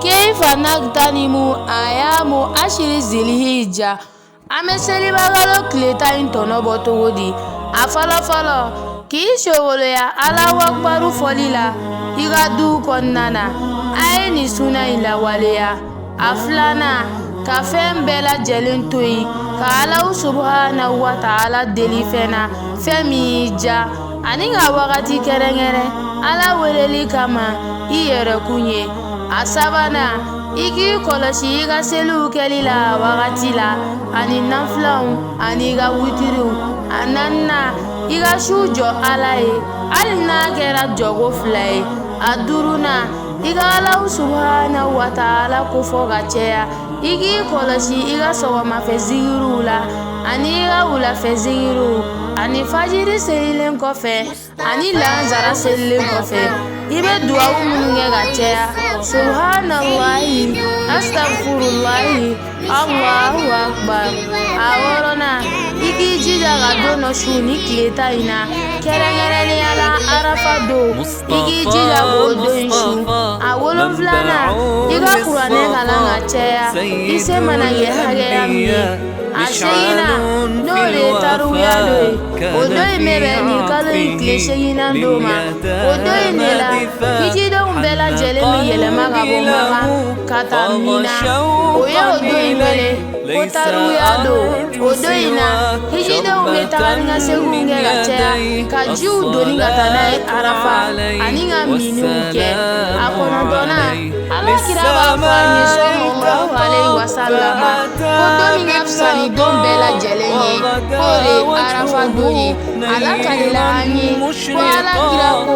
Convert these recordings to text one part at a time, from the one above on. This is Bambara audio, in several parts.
Keifa nagtanimu ayamu ashiri zilihija. An bɛ selibakalo tile 10 in tɔnɔ bɔ cogo di? A fɔlɔ fɔlɔ, k'i sogoloya Alahu akubaru fɔli la i ka duw kɔnɔna na. A ye nin suna in lawaleya. A filanan, ka fɛn bɛɛ lajɛlen to yen ka Alahu subahana wa taala deli fɛn na, fɛn min y'i diya, ani ka wagati kɛrɛnkɛrɛn Ala weleli kama i yɛrɛkun ye. A sabanan, i k'i kɔlɔsi i ka seliw kɛli la a wagati la, ani nafilaw ani i ka witiriw. A naaninan, i ka su jɔ Ala ye, hali n'a kɛra jɔko 2 ye. A duurunan, i ka Alahu subahana wa taala kofɔ ka caya. I k'i kɔlɔsi i ka sɔgɔmafɛ zikiriw la ani i ka wulafɛ zikiriw, ani fajiri selilen kɔfɛ ani lansara selilen kɔfɛ. I bɛ duwawu minnu kɛ ka caya: subhanallahi, astagfirulahi, Allahu akbar. A wɔɔrɔnan, i k'i jija ka don dɔ su ni tile 10 in na, kɛrɛnkɛrɛnnenya la arafa don, i k'i jija k'o don in su. A wolonfilanan, i ka kuranɛ kalan ka caya, i se mana kɛ hakɛya min ye. A seginnan, n'o de ye taruya don ye, o don in bɛ bɛn nin kalo in tile 8nan don ma. O don in de la hijidenw bɛɛ lajɛlen bɛ yɛlɛma ka bɔ Makan ka taa Mina. O ye o don in wele ko taruya don. O don in na, hijidenw bɛ taga ni ka seginw kɛ ka caya, ka jiw doni ka taa n'a ye Arafa, ani ka minniw kɛ. A kɔnɔntɔnnan, Ala kira b'a fɔ an ye sallallahu alayhi wa sallama ko don min ka fisa ni don bɛɛ lajɛlen ye, k'o de ye Arafa don ye. A lakalila an ye ko Ala kira ko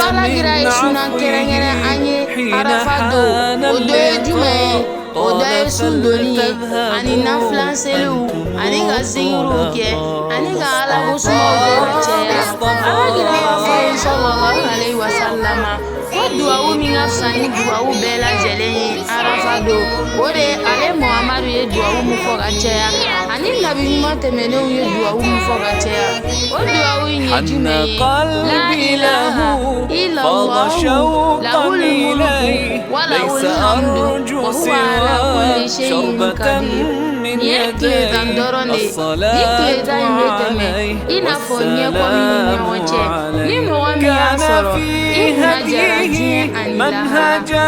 Ala kira ye sunan kɛrɛnkɛrɛn an ye Arafa don. O dɔ ye jumɛn ye? O dɔ ye sun donni ye, ani nafilan seliw, ani ka zikiriw kɛ, ani ka Ala ko sumaw kɛ ka caya. Ala kira b'a fɔ an ye sallallahu alayhi wa sallama ko duwawu min ka fisa ni duwawu bɛɛ lajɛlen ye Arafa don, o de ye ale Muhamadu ye duwawu min fɔ ka caya, ani nabi ɲuman tɛmɛnenw ye duwawu min fɔ ka caya. O duwawu in ye jumɛn ye? La ilaha illallahu lahul mulku wa lahul hamdu wa huwa ala kulli shay'in qadir. Nin ye tile 10 dɔrɔn de ye. Ni tile 10 in bɛ tɛmɛ i n'a fɔ ɲɛkɔmi ni ɲɔgɔn cɛ, ni mɔgɔ min y'a sɔrɔ, i kunna jara diɲɛ ani lahara.